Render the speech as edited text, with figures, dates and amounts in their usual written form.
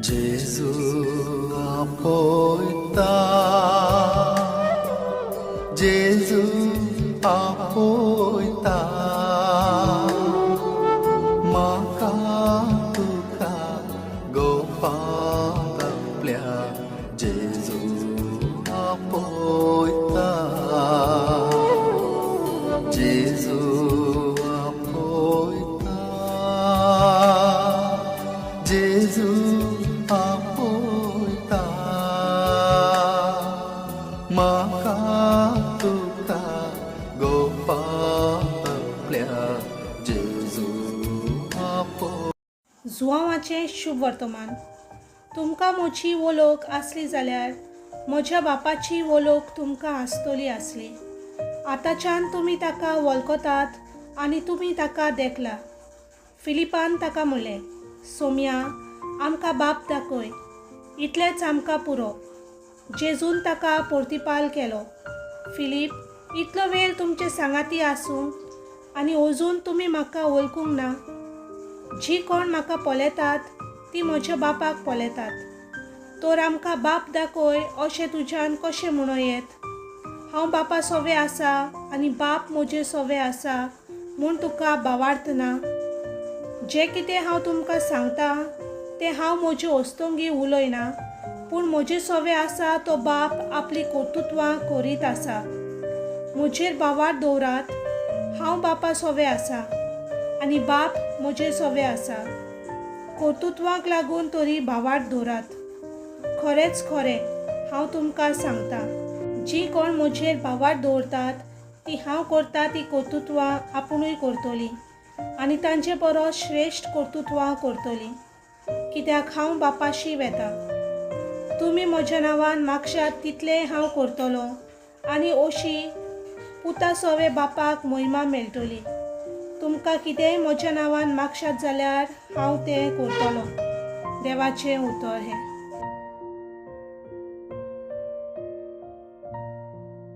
जेजू आपयता, जेजू आपयता, म्हाका तुका गोपांत आपल्या जेजू आपयता, जेजू आपयता, जेजू आपयता, म्हाका तुका गोपांत आपल्या जेजू आपयता. जुवांवाचें शुभ वर्तमान. तुमकां म्हजी वळख आसली जाल्यार म्हज्या बापाची वळख तुमकां आसतली आसली. आतांच्यान तुमी ताका वळखतात आनी तुमी ताका देखला. फिलिपान ताका म्हणलें, सोमया, आमकां बाप दाखय, इतलेंच आमकां पुरो. जेजून ताका पोर्तिपाल केलो, फिलीप, इतलो वेळ तुमचे सांगाती आसूं आनी अजून तुमी म्हाका वळखूंक ना? जी कोण म्हाका पळयतात ती म्हज्या बापाक पळयतात. तर आमकां बाप दाखय अशें तुज्यान कशें म्हणूं येत? हांव बापा सोवे आसा आनी बाप म्हजे सोवे आसा म्हूण तुका भावार्थ ना? जें कितें हांव तुमकां सांगता तें हांव म्हजे वस्तुंगी उलयना, पूण म्हजे सोवे आसा तो बाप आपली कर्तृत्वां करीत आसा. म्हजेर भावार्थ दवरात, हांव बापा सोवे आसा आनी बाप म्हजे सोवे आसा. कर्तृत्वाक लागून तरी भावार्थ दवरात. खरेंच खरें हांव तुमकां सांगता, जीं कोण म्हजेर भावार्थ दवरतात ती हांव करता ती कर्तृत्वां आपुणूय करतलीं आनी तांचे परस श्रेश्ठ कर्तृत्वां करतलीं, कित्याक हांव बापाशी वेता. तुमी म्हज्या नांवान मागशात तितलेंय हांव करतलो आनी अशी पुता सोवे बापाक महिमा मेळटली. तुमकां कितेंय म्हज्या नांवान मागशात जाल्यार हांव तें करतलो. देवाचें उतर हें.